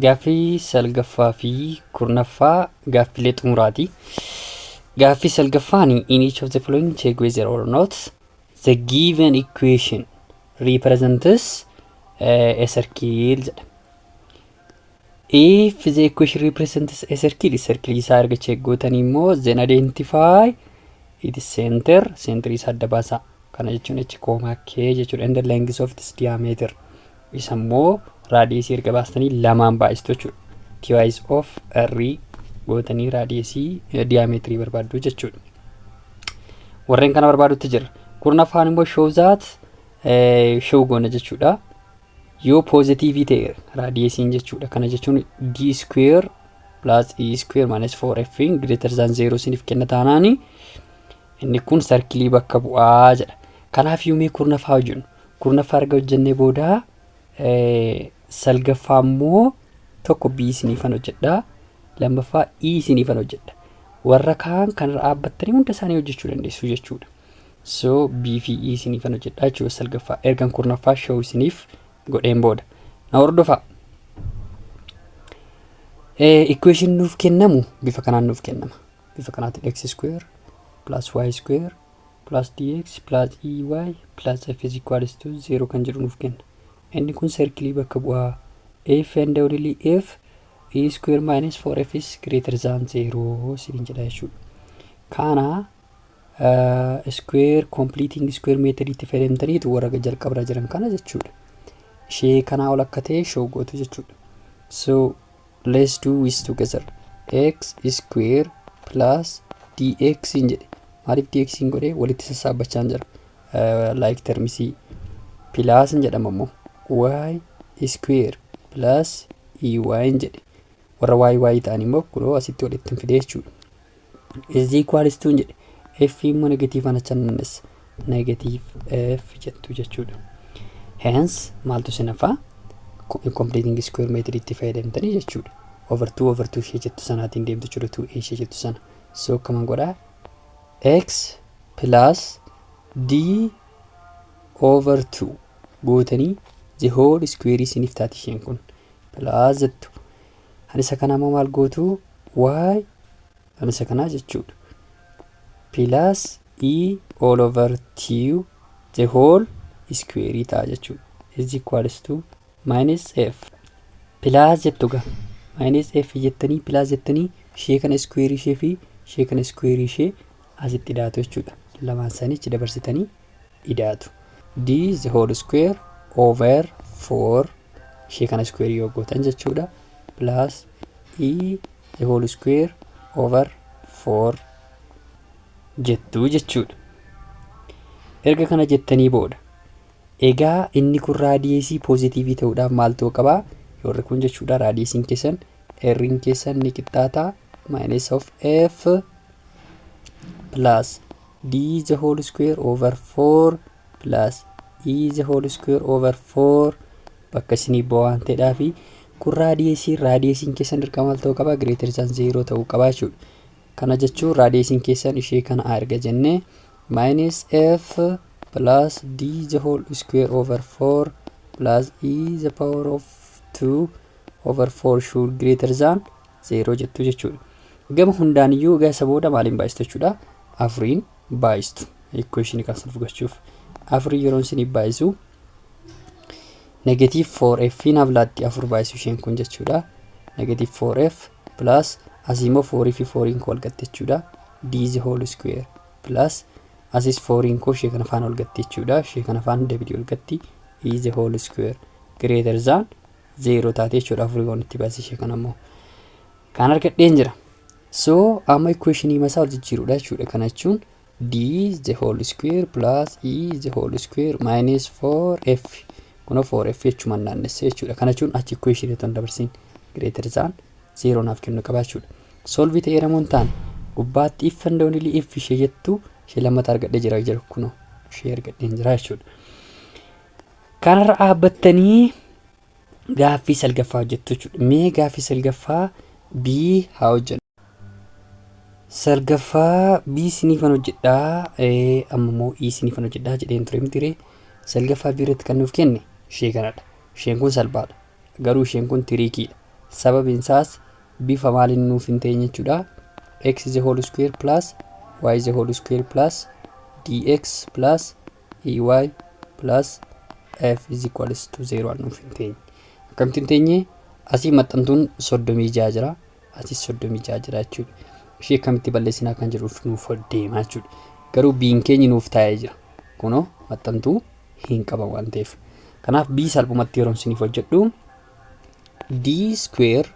Gaaffii salgaffaa fi 10ffaa gaaffilee xumuraati. Gaaffii salgaffaan, in each of the following, check whether or not the given equation represents a circle jedha. If the equation represents a circle, circle isaa erga check gootanii immoo, then identify its center, center isaa adda baasaa. Kana jechuun h comma k jechuudha. And the length of its diameter. Isa immoo radiusii erga baastanii lamaan baay'istu jechuudha. Twice of r gootanii radiusii diameterii barbaaddu jechuudha. Warreen kana barbaadutti jira. 10ffaan immoo show that, show goona jechuudha. Yoo positiveii ta'e radiusiin jechuudha. Kana jechuun d square plus e square minus 4f greater than 0 isiniif kenna taanaani, inni kun circleii bakka bu'aa jedha. Kanaaf yoomii 10ffaa hojjennu. 10ffaa erga hojjennee booda salgaffaa immoo tokko b isiniifan hojjedha. Lammaffaa e isiniifan hojjedha. Warra kaan kanarra dhaabbattanii hunda isaanii hojjechuu dandeessu jechuudha. So b fi e isiniifan hojjedha jechuudha salgaffaa. Ergan 10ffaa show isiniif godheen booda. Na hordofaa. Equation nuuf kennamu bifa kanaan nuuf kennama. Bifa kanaatiin x square plus y square plus dx plus ey plus f is equals to 0 kan jedhu nuuf kenna. Inni kun circleii bakka bu'aa if and only if e square minus 4f is greater than 0 isiniin jedha jechuudha. Kana square, completing square method itti fayyadamtaniitu warra jalqabarra jiran kana jechuudha. Ishee kanaa ol akka ta'e show gootu jechuudha. So let's do this together. X square plus dx hin jedhe. Maaliif dx hin godhe? Walitti sassaabbachaa jira. Like termsii plus hin jedhama immoo y square plus ey hin jedhe. Warra y y ta'an immoo kunoo asitti walitti hin fide jechuudha. Is equals to hin jedhe. F immoo negative achan naannessa. Negative f jettu jechuudha. Hence maaltu isin hafaa? Completing square method itti fayyadamtanii jechuudha. Over 2 over 2 ishee jettu sanaatiin deemtu jechuudha, 2a ishee jettu sana. So akkaman godhaa? X plus d over 2 gootanii the whole square isiniif taati isheen kun, plus jettu. Ani isa kanaa immoo maal gootu? Y ani isa kanaa jechuudha. Plus e all over 2 the whole square ta'a jechuudha. Is equals to minus f plus jettu gaa, minus f jettanii, plus jettanii, ishee kana square ishee fi ishee kana square ishee asitti idaatu jechuudha. Lamaan isaanii achi dabarsitanii idaatu. D the whole square over 4 ishee kana square yoo gootan jechuudha. Plus e the whole square over 4 jettuu jechuudha. Erga kana jettanii booda egaa inni kun radiusii positiveii ta'uudhaaf maal ta'uu qabaa? Yoorri kun jechuudha, radiusiin keessan, r'n keessan ni qixxaataa minus of f plus d the whole square over 4 plus e the whole square over 4 bakka isinii bu'aa waan ta'eedhaa fi kun radiusii, radiusiin keessan dirqama maal ta'uu qabaa? Greater than 0 ta'uu qabaa jechuudha. Kana jechuun radiusiin keessan ishee kana erga jennee, minus f plus d the whole square over 4 plus e the power of 2 over 4 should greater than 0 jettu jechuudha. Gama hundaan iyyuu egaa isa booda maaliin baay'istu jechuudha? Afuriin baay'istu. Equation kan solve gochuuf. Afurii yeroo isin baay'isu negative 4f naaf laatti, afur baay'isu isheen kun jechuudha. Negative 4f plus asii immoo 4 fi 4 koo wal gatte jechuudha. D the whole square plus asis 4 koo ishee kana faana wal gatte jechuudha. Ishee kana faana double wal gatti. E the whole square greater than 0 taate jechuudha. Afurii waan itti baase ishee kana immoo. Kan argadheen jira. So amma equationii masaa wal jijjiiruudha jechuudha. Kana jechuun d the whole square plus e the whole square minus 4f, kunoo 4f jechuun naannesse jechuudha. Kana jechuun achi equationii otoo hin dabarsin greater than 0 naaf kennu qaba jechuudha. Solve ta'eera moo hin taane? Gubbaatti if and only if ishee jettu ishee lammata argadhee jira, kunoo ishee argadheen jira jechuudha. Kanarra dhaabbattanii gaaffii salgaffaa hojjettu jechuudha. Mee gaaffii salgaffaa B haa hojjennu. Salgaffaa B isiniifan hojjedhaa, amma immoo E isiniifan hojjedhaa jedheen ture miti ree? Salgaffaa B irratti kan nuuf kenne ishee kanadha. Isheen kun salphaadha. Garuu isheen kun trickiidha. Sababiin isaas bifa maaliin nuuf hin teenye jechuudha. X the whole square plus y the whole square plus dx plus ey plus f is equals to 0 nuuf hin teenye. Akkamitti hin teenye? Asii maxxantuun 36 jira. Asis 36 jira jechuudha. Ishee akkamitti balleessinaa kan jedhuuf nuuf deemaa jechuudha. Garuu B'n keenya nuuf taa'ee jira. Kunoo maxxantuu hin qaban waan ta'eef. Kanaaf B salphumatti yeroo isiniif hojjedhu, d square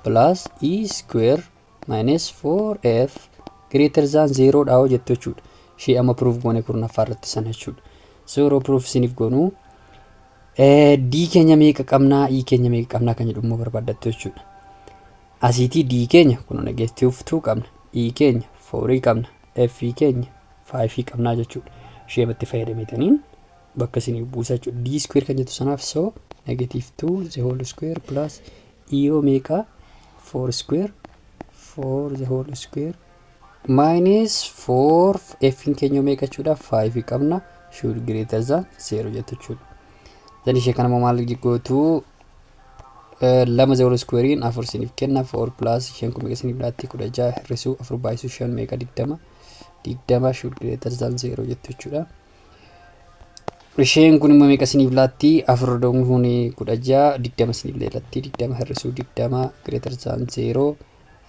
plus e square minus 4f greater than 0 dha jettu jechuudha. Ishee amma proof goone 10ffaa irratti sana jechuudha. So yeroo proof isiniif goonu, d keenya meeqa qabnaa, e keenya meeqa qabnaa kan jedhu immoo barbaaddattu jechuudha. Asiitii d keenya kun negative 2 qabna, e keenya 4 qabna, f keenya 5 qabnaa jechuudha. Ishee itti fayyadameetaniin bakka isiniif buusa jechuudha. D square kan jettu sanaaf, so negative 2 the whole square plus e yoo meeqa? 4 square, 4 the whole square minus 4, f keenya meeqa jechuudha? 5 qabna, should greater than 0 jettu jechuudha. Then ishee kana maal gootu? Lama the whole squarein afur isiniif kenna. 4 plus isheen kun meeqa isiniif laatti? 16 hir'isuu afur baay'isuu shan meeqa? 20. 20 should greater than 0 jettu jechuudha. Isheen kun immoo meeqa isiniif laatti? Afur kun 16, 20 isiniif laatti. 20 hir'isuu 20 greater than 0,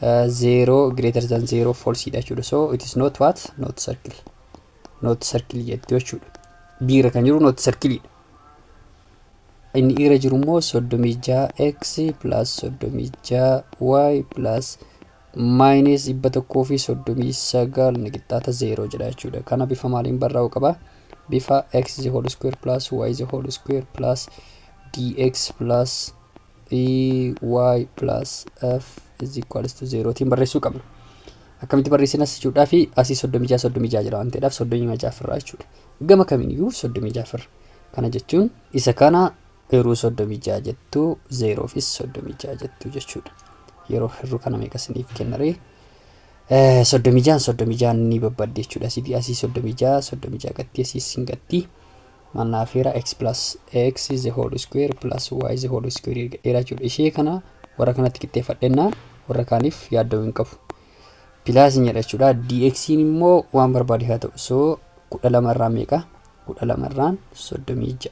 0 greater than 0 false dha jechuudha. So it is not what? Not circle. Not circle jettu jechuudha. B irra kan jiru not circle dha. Inni irra jiru immoo 36 x plus 36 y plus minus 139 ni qixxaata 0 jedha jechuudha. Kana bifa maaliin barraa'uu qaba? Bifa x the whole square plus y the whole square plus dx plus ey plus f is equals to 0 tiin barreessuu qabna. Akkamitti barreessinas jechuudhaa fi asii 36 36 jira waan ta'eedhaaf 36 irraa jechuudha. Gama kamiiniyyuu 36 irra. Kana jechuun isa kana yeroo 36 jettu, zeeroofis 36 jettu jechuudha. Yeroo hir'uu kana meeqa isiniif kennaree? 36n 36n ni babbadde jechuudha. Asii asii 36 36 gatti, asii sin gatti. Maal naaf heera? X plus x the whole square plus y the whole square dheeraa jechuudha. Ishee kana warra kanatti qixxeeffadhennaan warra kaaniif yaaddoo hin qabu. Plus jedha jechuudha. Dx immoo waan barbaade haa ta'u. So 12 irraa meeqa? 12 irraan 36.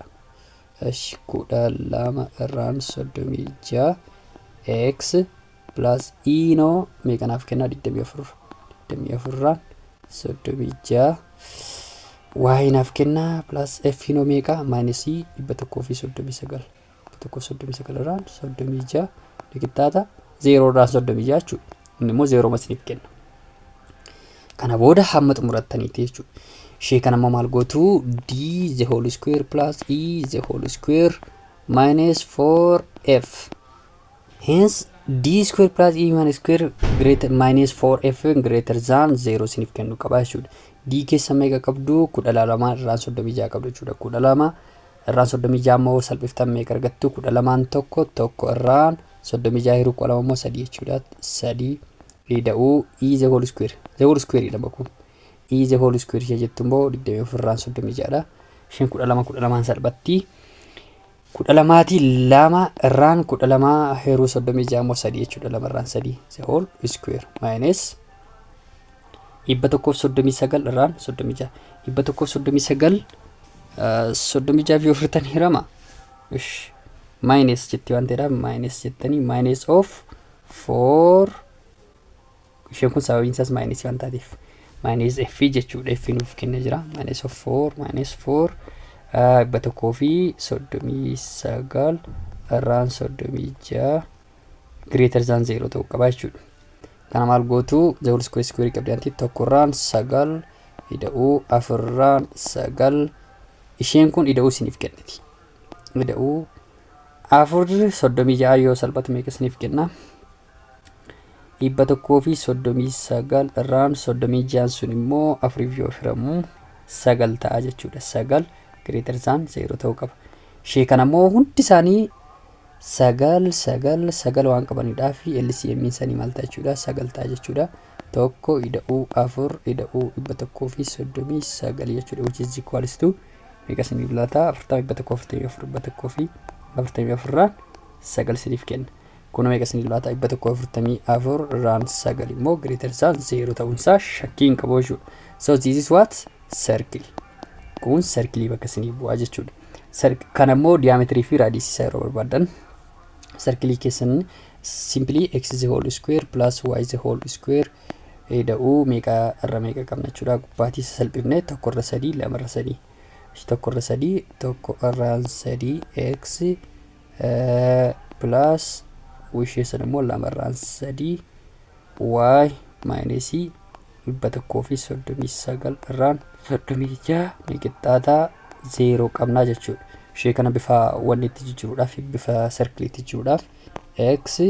Esh, 12 irraan 36 x plus inoo meeqa naaf kenna? 24. 24 irraan 36 y naaf kenna, plus f inoo meeqa? Minus 139. 139 irraan 36 qixxaata zeeroo irraan 36 jechuudha. Inni immoo zeeroo isiniif kenna. Kana booda hamma xumurattaniiti jechuudha. Ishee kana immoo maal gootu? D the whole square plus e the whole square minus 4f. Hence d square plus e minus square greater minus 4f greater than 0 isiniif kennu qaba jechuudha. D keessa meeqa qabdu? 12 irraan 36 qabdu jechuudha. 12 irraan 36 immoo salphiftan meeqa argattu? 12n tokko, tokko irraan 36 hiruu 12 immoo sadii jechuudha. Sadii ida'uu e the whole square, the whole square dha bakku. E the whole square ishee jettu immoo 24 irraan 36 dha. Isheen 12 12n salphatti. 12tii lama irraan 12 hiruu 36 immoo sadii jechuudha. Lama irraan sadii the whole square minus 139 irraan 36. 139 36 fi afurtan hirama. Ish, minus jetti waan ta'eedhaaf minus jettanii, minus of 4. Isheen kun sababiin isaas minus waan taateef minus f jechuudha. F nuuf kennee jira. Minus of 4 minus 4 139 irraan 36 greater than 0 ta'uu qaba jechuudha. Kana maal gootu? The whole square square qabdi anti, tokko irraan sagal ida'uu afurraan sagal, isheen kun ida'uu isiniif kenniti. Ida'uu afur 36 yoo salphatu meeqa isiniif kenna? 139 irraan 36 sun immoo afuriif yoo hiramu sagal ta'a jechuudha. Sagal greater than 0 ta'uu qaba. Ishee kana immoo hundi isaanii sagal sagal sagal waan qabanidhaa fi LCM isaanii maal ta'a jechuudha? Sagal ta'a jechuudha. Tokko ida'uu afur ida'uu 139 jechuudha. Which is equals to meeqa isiniif laata? Afurtama, 144, 144 irraan sagal isiniif kenna. Kun meeqa isinii laata? 144 irraan sagal immoo greater than zero ta'uunsaa shakkii hin qabu jechuudha. So this is what circle. Kun circleii bakka isinii bu'aa jechuudha. Kan ammoo diameterii fi radiusii isaa yeroo barbaadan, circleii keessan simply x the whole square plus y the whole square da'uu meeqa irra meeqa qabna jechuudha. Gubbaatii salphifne, tokko irra sadii, lama irra sadii, tokko irra sadii, tokko irraan sadii x plus ishee sana immoo lama irraan sadii y minusii 139 irraan 36 ni qixxaataa zeeroo qabnaa jechuudha. Ishee kana bifa wanni itti jijjiiruudhaaf, bifa circleiitti jijjiiruudhaaf, x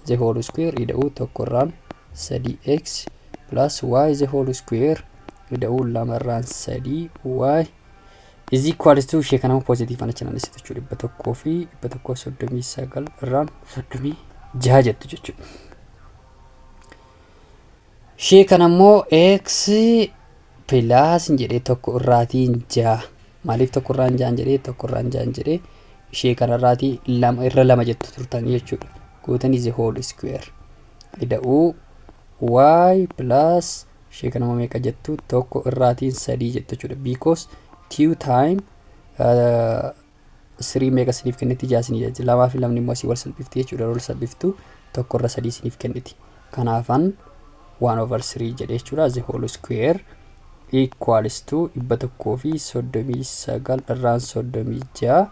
the whole square ida'uu tokko irraan sadii x plus y the whole square ida'uu lama irraan sadii y is equals to, ishee kana positive achi naannessitu jechuudha, dhibba tokkoo fi 139 irraan 36 jettu jechuudha. Ishee kana immoo x plus jedhee tokko irraatiin ja'a. Maaliif tokko irraan ja'an jedhee? Tokko irraan ja'an jedhee, ishee kanarraatii lama irra lama jettu turtanii jechuudha. Gootanii the whole square ida'uu y plus ishee kana meeqa jettu? Tokko irraatiin sadii jettu jechuudha. Because two time three meeqa isiniif kenniti? Ja'a isinii jechuudha. Lamaa fi lamni immoo asii wal salphifti jechuudha. Wal salphiftu, tokko irra sadii isiniif kenniti. Kanaafan one over three jedhee jechuudha. The whole square equals to 139 irraan 36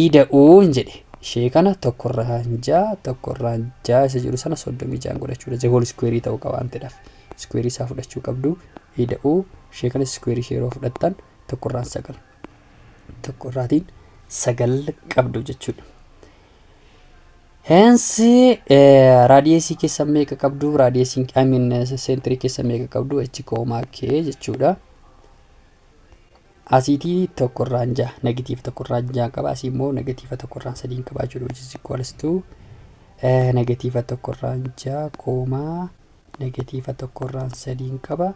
ida'uun jedhe, ishee kana tokko irraan ja'a, tokko irraan ja'a isa jedhu sana 36 godhachuudha. The whole square ta'uu qaba waan ta'eedhaaf. Square isaa fudhachuu qabdu. Ida'uu ishee kana square ishee yeroo fudhattan tokko irraan sagal. Tokko irraatiin sagal qabdu jechuudha. Hence radiusii keessa meeqa qabdu? Radiusiin, I mean, centerii keessa meeqa qabdu? H comma k jechuudha. Asiitii tokko irraan ja'a, negative tokko irraan ja'a qaba. Asii immoo negative tokko irraan sadiin qaba jechuudha. Which is equals to negative tokko irraan ja'a comma negative tokko irraan sadiin qaba.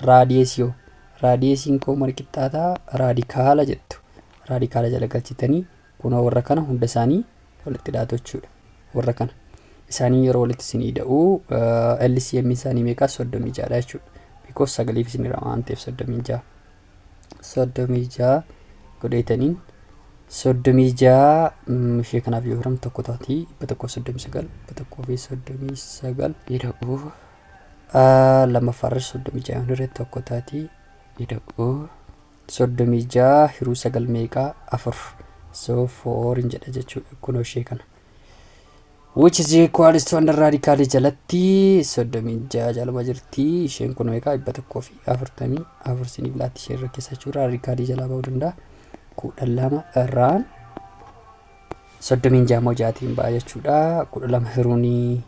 Radiusii hoo? Radiusiin koo maal qixxaataa? Radicala jettu. Radicala jala galchitanii kunoo warra kana hunda isaanii walitti dhaatu jechuudha. Warra kana isaanii yeroo walitti isin ida'uu, LCM isaanii meeqaa? 36dha jechuudha. Because sagaliif isin irraa waan ta'eef 36. 36 godheetaniin, 36 ishee kanaaf yoo hiram tokko taati, 139, 139 ida'uu lammaffaarra 36 yoo hirre tokko taati, ida'uu 36 hiruu sagal meeqaa? Afur. So four hin jedha jechuudha kunoo ishee kana. Which is equals to under radical jalatti 36 jaluma jirti. Isheen kun meeqaa? 144 siniif laatti. Ishee irra keessa jechuudha, radicalii jalaa ba'uu danda'a. 12 irraan 36 immoo jaatiin ba'a jechuudha. 12 hiruunii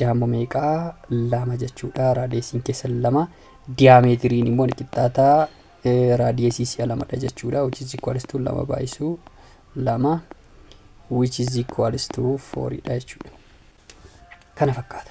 jaammoo meeqaa? Lama jechuudha. Radiusiin keessa lama. Diameteriin immoo ni qixxaataa radiusii si'a lamadha jechuudha. Which is equals to lama baay'isuu lama, which is equals to four dha jechuudha. Kana fakkaata.